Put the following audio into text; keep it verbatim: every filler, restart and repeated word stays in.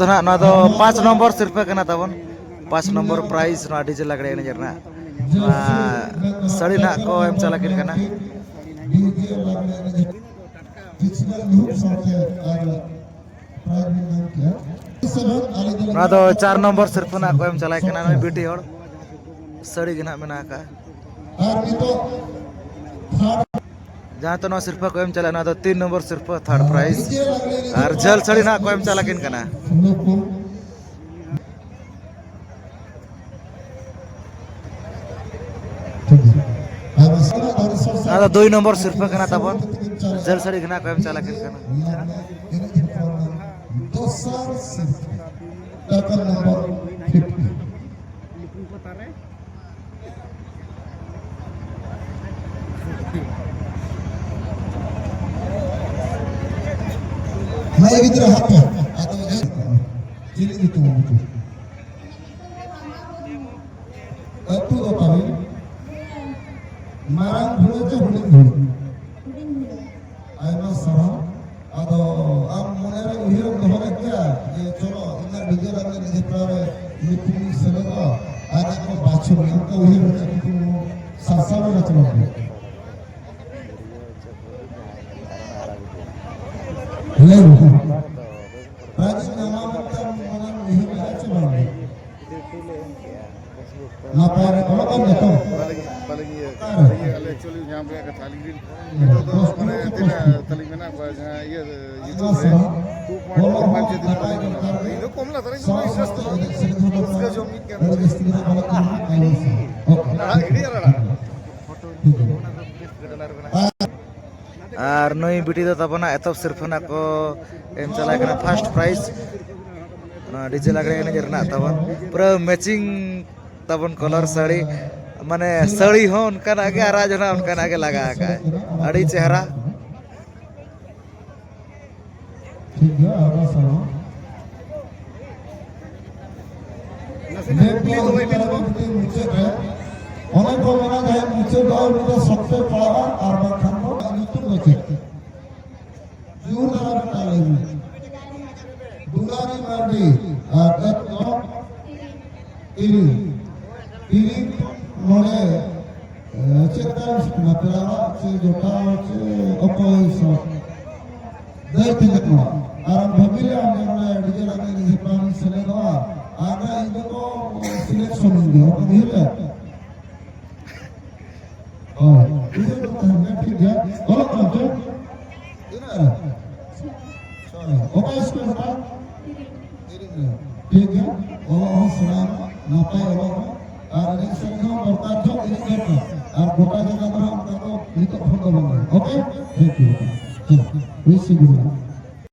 ᱫᱚ ᱱᱟᱦᱟᱜ ᱱᱚᱣᱟ ᱫᱚ ᱯᱟᱸᱪ ᱱᱚᱢᱵᱚᱨ ᱥᱤᱨᱯᱷᱟᱹ ᱠᱟᱱᱟ ᱛᱟᱵᱚᱱ᱾ ᱯᱟᱸᱪ ᱱᱚᱢᱵᱚᱨ ᱯᱨᱟᱭᱤᱡᱽ ᱱᱚᱣᱟ ᱰᱤᱡᱮ ᱞᱟᱜᱽᱲᱮ ᱮᱱᱮᱡ ᱨᱮᱱᱟᱜ ᱱᱚᱣᱟ ᱥᱟᱹᱲᱤ ᱱᱟᱦᱟᱜ ᱠᱚ ᱮᱢ ᱪᱟᱞᱟᱠᱤᱱ ᱠᱟᱱᱟ᱾ ᱱᱚᱣᱟ ᱫᱚ ᱪᱟᱨ ᱱᱚᱢᱵᱚᱨ ᱥᱤᱨᱯᱷᱟᱹ ᱱᱟᱦᱟᱜ ᱠᱚ ᱮᱢ ᱪᱟᱞᱟᱭ ᱠᱟᱱᱟ ᱱᱩᱭ ᱵᱤᱴᱤ ᱦᱚᱲ ᱥᱟᱹᱲᱤ ᱜᱮ ᱱᱟᱦᱟᱜ ᱢᱮᱱᱟᱜ ᱟᱠᱟᱫᱼᱟ᱾ ᱟᱨ ᱱᱤᱛᱚᱜ ᱡᱟᱦᱟᱸ ᱛᱮ ᱱᱚᱣᱟ ᱥᱤᱨᱯᱷᱟᱹ ᱠᱚ ᱮᱢ ᱪᱟᱞᱟᱜᱼᱟ, ᱱᱚᱣᱟ ᱫᱚ ᱛᱤᱱ ᱱᱚᱢᱵᱚᱨ ᱥᱤᱨᱯᱷᱟᱹ, ᱛᱷᱟᱨᱰ ᱯᱨᱟᱭᱤᱡᱽ᱾ ᱟᱨ ᱡᱷᱟᱹᱞ ᱥᱟᱹᱲᱤ ᱱᱟᱦᱟᱜ ᱠᱚ ᱮᱢ ᱪᱟᱞᱟᱠᱤᱱ ᱠᱟᱱᱟ᱾ ᱱᱚᱣᱟ ᱫᱚ ᱫᱩᱭ ᱱᱚᱢᱵᱚᱨ ᱥᱤᱨᱯᱷᱟᱹ ᱠᱟᱱᱟ ᱛᱟᱵᱚᱱ᱾ ᱡᱷᱟᱹᱞ ᱥᱟᱹᱲᱤ ᱜᱮ ᱱᱟᱦᱟᱜ ᱠᱚ ᱮᱢ ᱪᱟᱞᱟᱠᱤᱱ ᱠᱟᱱᱟ᱾ ᱫᱚᱥᱟᱨ ᱥᱤᱨᱯᱷᱟᱹ, ᱴᱟᱠᱟ ᱱᱚᱢᱵᱚᱨ ᱯᱷᱤᱯᱴᱤ᱾ ᱦᱮᱸ, ᱜᱤᱫᱽᱨᱟᱹ ᱦᱟᱯᱮ᱾ ᱟᱫᱚ ᱪᱮᱫ ᱧᱩᱛᱩᱢ ᱟᱢ? ᱟᱹᱛᱩ ᱫᱚ ᱛᱟᱵᱮᱱ? ᱢᱟᱨᱟᱝ ᱦᱩᱲᱟᱹ ᱪᱮ ᱦᱩᱰᱤᱧ ᱦᱩᱲᱟᱹ? ᱟᱭᱢᱟ ᱥᱟᱨᱦᱟᱣ᱾ ᱟᱫᱚ ᱟᱢ ᱢᱚᱱᱮ ᱨᱮ ᱩᱭᱦᱟᱹᱨ ᱮᱢ ᱫᱚᱦᱚ ᱞᱮᱫ ᱜᱮᱭᱟ ᱡᱮ ᱪᱚᱞᱚ ᱤᱧᱟᱹᱜ ᱰᱤᱡᱮ ᱞᱟᱜᱽᱲᱮ ᱮᱱᱮᱡ ᱦᱮᱯᱨᱟᱣ ᱨᱮ ᱧᱩᱛᱩᱢ ᱤᱧ ᱥᱮᱞᱮᱫᱚᱜᱼᱟ ᱟᱨ ᱤᱧ ᱠᱚ ᱵᱟᱪᱷᱚᱱ ᱤᱧ, ᱚᱱᱠᱟ ᱩᱭᱦᱟᱹᱨ ᱠᱟᱛᱮ ᱧᱩᱛᱩᱢ ᱥᱟᱨᱥᱟᱣ ᱨᱮ ᱪᱟᱞᱟᱜ ᱜᱮᱭᱟ? ᱞᱟᱹᱭ ᱢᱮ᱾ ᱯᱨᱟᱭᱤᱡᱽ ᱧᱟᱢᱟ ᱢᱮᱱᱛᱮ ᱟᱢ ᱢᱚᱱᱮᱢ ᱩᱭᱦᱟᱹᱨ ᱞᱮᱫᱼᱟ ᱪᱮ ᱵᱟᱝ? ᱱᱟᱯᱟᱭ ᱨᱮ ᱚᱞᱚᱜ ᱠᱟᱱ ᱜᱮᱭᱟ ᱛᱚ? ᱵᱟᱞᱤᱧ, ᱵᱟᱞᱤᱧ ᱤᱭᱟᱹ, ᱚᱠᱟᱨᱮ? ᱤᱭᱟᱹ, ᱟᱞᱮ actually ᱧᱟᱢ ᱨᱮᱭᱟᱜ ᱠᱟᱛᱷᱟ, ᱟᱹᱞᱤᱧ ᱞᱤᱧ ᱱᱤᱛᱚᱜ ᱫᱚ ᱢᱟᱱᱮ ᱛᱤᱱᱟᱹᱜ ᱛᱟᱹᱞᱤᱧ ᱢᱮᱱᱟᱜ ᱠᱚᱣᱟ, ᱡᱟᱦᱟᱸ ᱤᱭᱟᱹ, YouTube ᱨᱮ two point four five ᱡᱩᱫᱤ ᱛᱟᱹᱞᱤᱧ ᱢᱮᱱᱟᱜᱼᱟ᱾ ᱤᱧ ᱫᱚ ᱠᱚᱢ ᱞᱟᱛᱟᱨ ᱨᱮ ᱨᱟᱹᱥᱠᱟᱹ ᱡᱚᱝ ᱢᱤᱫ ᱠᱟᱱ ᱛᱟᱹᱞᱤᱧ᱾ ᱟᱲᱟᱜ ᱜᱤᱰᱤ ᱟᱨ ᱟᱲᱟᱜ᱾ ᱟᱨ ᱱᱩᱭ ᱵᱤᱴᱤ ᱫᱚ ᱛᱟᱵᱚᱱᱟ ᱮᱛᱚᱦᱚᱵ ᱥᱤᱨᱯᱷᱟᱹ ᱱᱟᱜ ᱠᱚ ᱮᱢ ᱪᱟᱞᱟᱭ ᱠᱟᱱᱟ, ᱯᱷᱟᱥᱴ ᱯᱨᱟᱭᱤᱡᱽ᱾ ᱱᱚᱣᱟ ᱰᱤᱡᱮ ᱞᱟᱜᱽᱲᱮ ᱮᱱᱮᱡ ᱨᱮᱱᱟᱜ ᱛᱟᱵᱚᱱ ᱯᱩᱨᱟᱹ ᱢᱮᱪᱤᱝ ᱛᱟᱵᱚᱱ ᱠᱟᱞᱟᱨ ᱥᱟᱹᱲᱤ, ᱢᱟᱱᱮ ᱥᱟᱹᱲᱤ ᱦᱚᱸ ᱚᱱᱠᱟᱱᱟᱜ ᱜᱮ ᱟᱨ ᱨᱟᱡᱽ ᱦᱚᱸ ᱚᱱᱠᱟᱱᱟᱜ ᱜᱮ ᱞᱟᱜᱟ ᱟᱠᱟᱫ, ᱟᱹᱰᱤ ᱪᱮᱦᱨᱟ᱾ ᱴᱷᱤᱠ ᱜᱮᱭᱟ, ᱟᱭᱢᱟ ᱥᱟᱨᱦᱟᱣ᱾ ᱱᱤᱛ ᱫᱚ ᱢᱩᱪᱟᱹᱫ ᱨᱮ, ᱚᱱᱮ ᱠᱚ ᱢᱮᱱᱟ, ᱡᱟᱦᱟᱸᱭ ᱢᱩᱪᱟᱹᱫ ᱫᱚ ᱩᱱᱤ ᱫᱚ ᱥᱚᱠᱛᱚᱭ ᱯᱟᱲᱟᱜᱼᱟ, ᱟᱨ ᱵᱟᱝᱠᱷᱟᱱ ᱫᱚ ᱧᱩᱛᱩᱢ ᱫᱚ ᱪᱮᱫ? ᱡᱳᱨ ᱫᱷᱟᱨᱟ ᱢᱤᱫᱴᱟᱝ ᱞᱟᱹᱭ ᱢᱮ᱾ ᱫᱩᱞᱟᱨᱤ ᱢᱟᱨᱰᱤ᱾ ᱛᱤᱨᱤᱝ, ᱛᱤᱨᱤᱝ ᱱᱚᱰᱮ, ᱮ, ᱪᱮᱫ ᱞᱮᱠᱟ ᱦᱩᱭᱩᱜ ᱠᱟᱱᱟ? ᱯᱮᱲᱟ ᱚᱲᱟᱜ ᱪᱮ ᱡᱚᱴᱟᱣ ᱪᱮ ᱚᱠᱚᱭ ᱥᱟᱶ? ᱫᱟᱹᱭ ᱛᱮᱧᱟᱝ ᱠᱚᱲᱟ᱾ ᱟᱨ ᱵᱷᱟᱹᱵᱤ ᱞᱮ ᱟᱢ ᱱᱚᱰᱮ ᱰᱤᱡᱮ ᱞᱟᱜᱽᱲᱮ ᱮᱱᱮᱡ ᱦᱮᱯᱨᱟᱣ ᱨᱮᱧ ᱥᱮᱞᱮᱫᱚᱜᱼᱟ᱾ ᱟᱨ ᱤᱧ ᱫᱚᱠᱚ selection ᱤᱧ ᱜᱮ, ᱚᱠᱟ ᱩᱭᱦᱟᱹᱨ ᱞᱮᱫ? ᱦᱳᱭ, ᱩᱭᱦᱟᱹᱨ ᱫᱚ ᱛᱟᱦᱮᱱ ᱜᱮᱭᱟ, ᱴᱷᱤᱠ ᱜᱮᱭᱟ᱾ ᱚᱞᱚᱜ ᱠᱟᱱᱟᱢ ᱪᱮ? ᱛᱤᱱᱟᱹᱜ ᱨᱮ? ᱚᱠᱟ ᱥᱠᱩᱞ ᱨᱮ? ᱴᱷᱤᱠ ᱜᱮᱭᱟ, ᱚᱞᱚᱜ ᱦᱚᱸ ᱥᱮᱬᱟᱭ ᱢᱟ, ᱱᱟᱯᱟᱭ ᱚᱞᱚᱜ ᱢᱟ, ᱟᱨ ᱮᱱᱮᱡ ᱥᱮᱨᱮᱧ ᱦᱚᱸ ᱫᱚᱨᱠᱟᱨ, ᱡᱚᱛᱚ ᱮᱱᱮᱡ ᱫᱚᱨᱠᱟᱨ᱾ ᱟᱨ ᱜᱚᱴᱟ ᱡᱟᱭᱜᱟ ᱫᱚ ᱦᱟᱸᱜ ᱚᱱᱠᱟ ᱫᱚ ᱱᱤᱛᱚᱜ ᱠᱷᱚᱱ ᱫᱚ ᱵᱟᱝ ᱦᱩᱭᱩᱜᱼᱟ᱾ Okay? Thank you. ᱪᱚᱞᱚ, wish you good luck.